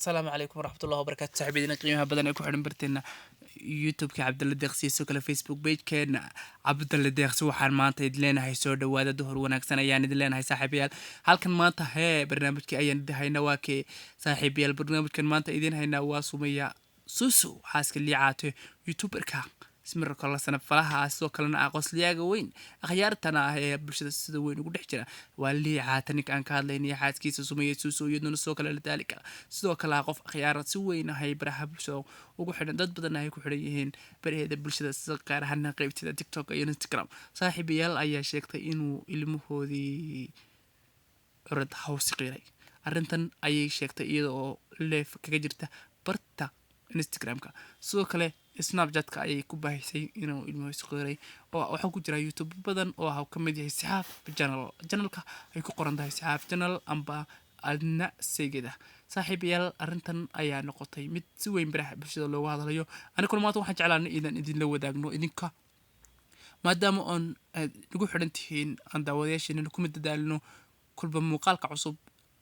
Asalaamu calaykum waraxmatullahi wabarakaatu. Saaxiibadiina qiimaha badan ee ku xidhan barteena YouTube-ka Cabdalla Deeqsi iyo sidoo kale Facebook page-keena Cabdalla Deeqsi, waxaan maanta idin leenahay soo dhawaada, duhur wanaagsan ayaan idin leenahay, saaxiibayaal. Halkan maanta hee barnaamijkii ayaan idin haynaa. Waa kee, saaxiibayaal, barnaamijkan maanta idin haynaa? Waa Sumaya Susu, xaaska Liicaate, YouTuberka ismirarka la sanafalaha, sidoo kalena ah qosliyaaga weyn, akhyaartana ah ee bulshada sida weyn ugu dhex jira. Waa Liicaata ninka aan ka hadlaynaya, xaaskiisa Sumaya Suuso, iyaduna sidoo kale la daalika, sidoo kale ah qof akhyaara, si weyn ahay baraha bulshada ugu xidhan, dad badan ay ku xidhan yihiin baraheeda bulshada, sida gaar ahaan qeybteeda TikTok iyo Instagram. Saaxiibayaal, ayaa sheegtay inuu ilmahoodii curad hawsi qiiray. Arrintan ayay sheegtay iyada oo live kaga jirta barta Instagram-ka, sidoo kale Snapchat-ka ayay ku baahisay inuu ilmuhu isqiiray, oo waxaa ku jira YouTube badan oo ah ka mid yahay Sixaaf Channel, channelka ay ku qoran tahay Sixaaf Channel amba Adna Seygeda. Saaxiibayaal, arrintan ayaa noqotay mid si weyn baraha bulshada loogu hadlayo. Aniguna maanta waxaan jeclaanay inaan idinla wadaagno idinka, maadaama oon aad nagu xidhan tihiin, aan daawadayaasheena kuma dadaalno kulba muuqaalka cusub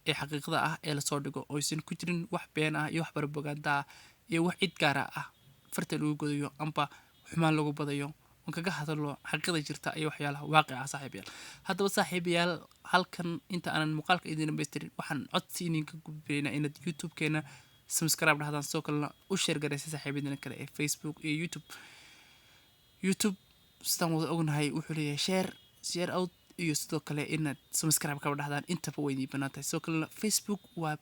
ee xaqiiqada ah ee lasoo dhigo, oo aysan ku jirin wax been ah iyo wax barobaganda ah iyo wax cid gaara ah farta lagu godayo amba xumaan lagu badayo, oon kaga hadalno xaqiiqada jirta iyo waxyaalaha waaqica. Saaxiibayaal, haddaba saaxiibayaal, halkan inta aanan muuqaalka idin dhamaystirin, waxaan codsi idinka gudbinaynaa inaad YouTube-keena subscribe dhahdaan, sidoo kalena u share garaysa saaxiibadiina kale ee Facebook iyo YouTube. YouTube sidaan wada ognahay wuxuu leeyahay share, share out iyo sidoo kale inaad subscribe kaba dhahdaan, intaba way idiin banaan tahay. Sidoo kalena Facebook waa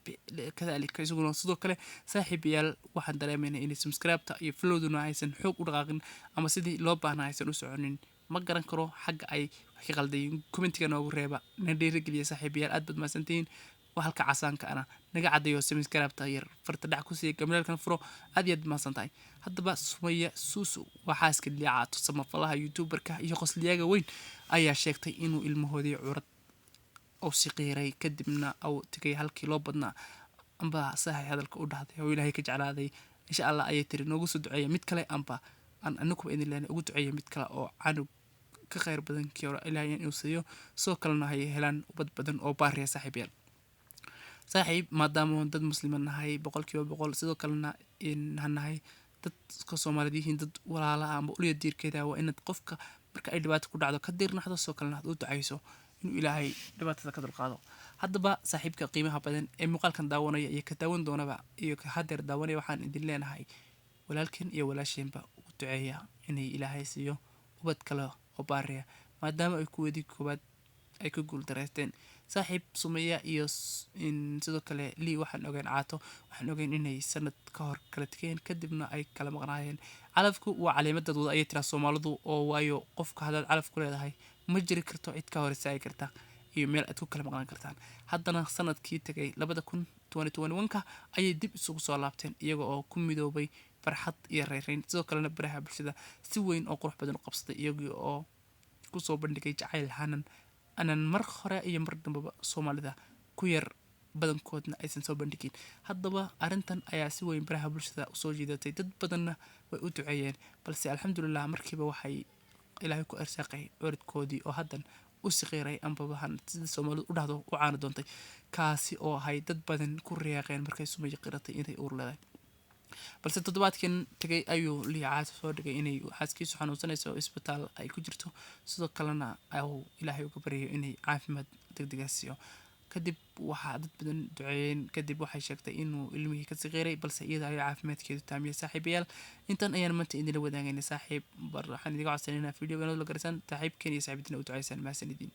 kadalika isaguna sidoo kale. Saaxiibayaal, waxaan dareemaynaa inay subscribe-ta iyo followduna aysan xoog u dhaqaaqin ama sidii loo baahnaa aysan u soconin. Ma garan karo xagga ay wax ka qaldayin. Commentiga noogu reeba, na dhiirigeliya. Saaxiibayaal, aad baad mahadsantihiin. Waa halka casaanka ana naga cadayo, subscribe-ta yar farta dhac ku siiya, gambaleelkan furo. Aad iyo aad mahadsan tahay. Haddaba Sumaya Suusu, waa xaaska Liicaato, samafalaha, YouTuberka iyo qosliyaaga weyn, ayaa sheegtay inuu ilmahoodii curad uu siqiiray, kadibna uu tegay halkii loo badnaa, amba sahay hadalka u dhahday oo Ilaahay ka jeclaaday. Insha Allah, ayay tiri, noogu soo duceeya mid kale, amba aan anakuba idin leenay ugu duceeya mid kale oo canug ka khayr badan kii hore Ilaahay inuu siiyo, sidoo kalena ay helaan ubad badan oo baariya. Saaxiibayaal, saaxiib, maadaama dad muslima nahay 100%, sidoo kalena in nahay dadka Soomaalida yihiin dad walaala ah amba uliya diirkeeda, waa inaad qofka marka ay dhibaato ku dhacdo ka diirnaxdo, sidoo kalena aad u ducayso inuu Ilaahay dhibaatada ka dulqaado. Haddaba saaxiibka qiimaha badan ee muuqaalkan daawanaya iyo ka daawan doonaba iyo ka hadeer daawanaya, waxaan idin leenahay walaalkan iyo walaasheenba ugu duceeya inay Ilaahay siiyo ubad kale oo baariya, maadaama ay kuweedii koowaad ay ka guuldareysteen. Saaxiib, Sumeya iyo sidoo kale Lii waxaan ogeyn, Caato waxaan ogeyn inay sanad ka hor kala tegeen, kadibna ay kala maqnaayeen. Calafku waa caleemadad wada, ayay tiraa Soomaalidu, oo waayo qofka haddaad calaf ku leedahay ma jiri karto cid ka hor istaagi karta iyo meel aad ku kala maqnaan kartaan. Haddana sanadkii tegay 2021-ka ayay dib isugu soo laabteen, iyaga oo ku midoobay farxad iyo reyreyn, sidoo kalena baraha bulshada si weyn oo qurux badan u qabsaday, iyagii oo kusoo bandhigay jacayl hanan anan mar hore iyo mar dambaba Soomaalida ku yar badankoodna aysan soo bandhigin. Haddaba arrintan ayaa si weyn baraha bulshada usoo jiidatay, dad badanna way u duceeyeen, balse alxamdulilah markiiba waxay Ilaahay ku arsaaqay curidkoodii oo haddan u siqiiray, ambaba sida Soomaalidu u dhahdo u caano doontay, kaasi oo ahay dad badan ku riyaaqeen markay Sumaya qiratay inay uur leedahay. Balse toddobaadkan tegay ayuu Liicaas soo dhigay inay xaaskiisu xanuunsanayso oo isbitaal ay ku jirto, sidoo kalena uu Ilaahay uga baryayo inay caafimaad degdega siiyo. Kadib waxaa dad badan duceeyeen. Kadib waxay sheegtay inuu ilmihii ka siqiiray, balse iyada ayaa caafimaadkeedu taamiyay. Saaxiibayaal, intan ayaan maanta idinla wadaagayna. Saaxiib bar, waxaan idiga codsanay inaa videoga la garaysaan, saaxiibkeen iyo saaxiibadiina u duceysaan. Mahadsanidin.